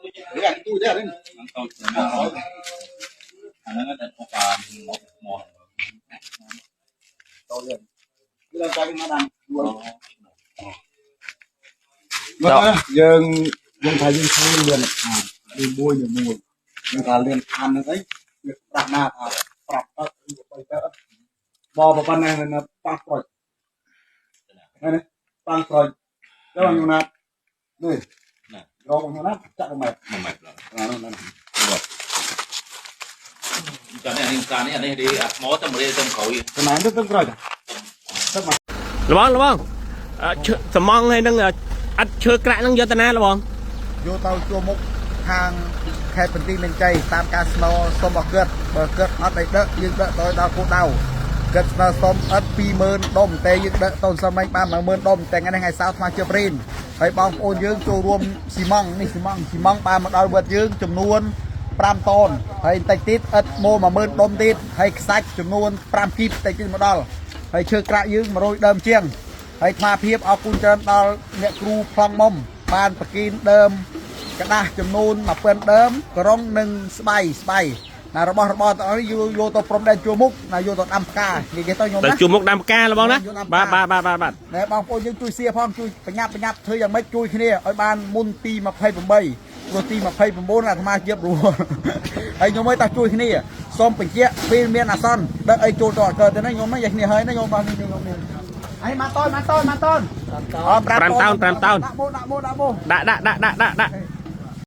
នេះអាទូទេនេះ តូចណាស់អាហ្នឹងតែអបមកមក តូចទេគឺដល់តែមកដល់ដួលមកយើងយើងថាយើងធ្វើលឿនអានមួយមួយយើងថាលឿនអានហ្នឹងអីវាប្រាប់ណាថាប្រាប់ទៅទៅទៅបប៉ុណ្ណេះនៅប៉ះប្រុចនេះប៉ះប្រុចដល់ខ្ញុំណានេះរងខ្ញុំណាចាក់1ម៉ែត្រ 1ម៉ែត្រ ណាណា ចានេះនេះការនេះនេះនេះអាថ្មទៅរៀលទៅក្រោយ ចំណាយទៅទៅក្រោយទៅមក លបងលបងឈើសំងហើយនឹងអត់ឈើក្រាក់ហ្នឹងយកទៅណាលបង យកទៅជួមុខខាងខេត្តបន្ទាយមានជ័យតាមការស្នើសុំរបស់គាត់បើគាត់អត់ឲ្យដឹកយើងដឹកទៅដល់គោលដៅគាត់ស្នើសុំឥត20000ដុំតែយើងដឹកទៅសម័យបាន10000ដុំតែថ្ងៃនេះថ្ងៃសៅរ៍ថ្មជាព្រីនហើយបងប្អូនយើងចូលរួមស៊ីម៉ង់នេះស៊ីម៉ង់ស៊ីម៉ង់បានមកដល់វត្តយើងចំនួន5តោនហើយបន្តិចទៀតឥតម៉ូ10000ដុំទៀតហើយខ្សាច់ចំនួន5គីបបន្តិចទៀតមកដល់ហើយឈើក្រាក់យើង100ដើមជាងហើយថ្មភាពអរគុណច្រើនដល់អ្នកគ្រូប្លង់មុំបានប្រគិនដើម กระดาษចំនួន1000ដើមក្រុងនិងស្បៃស្បៃណារបស់របរទាំងអស់នេះយកយកទៅព្រំដែនជួរមុខណាយកទៅដាំផ្កានិយាយទៅខ្ញុំណា ទៅជួមុខដាំផ្កាលបងណាបាទបាទបាទបាទបាទ ណែបងប្អូនយើងជួយសៀផងជួយបញ្ញាប់បញ្ញាប់ធ្វើយ៉ាងម៉េចជួយគ្នាឲ្យបានមុនទី28ព្រោះទី29អាត្មាជាបរួល ហើយខ្ញុំឲ្យតាជួយគ្នាសូមបញ្ជាក់ពេលមានអាសន្នដឹកអីចូលទៅអត់កើតទេណាខ្ញុំណាយាយគ្នាហើយណាខ្ញុំបាទខ្ញុំនេះហើយមកតូនមកតូនមកតូន 5តោន5តោន ដាក់បូដាក់បូដាក់បូ ដាក់ដាក់ដាក់ដាក់ដាក់ដាក់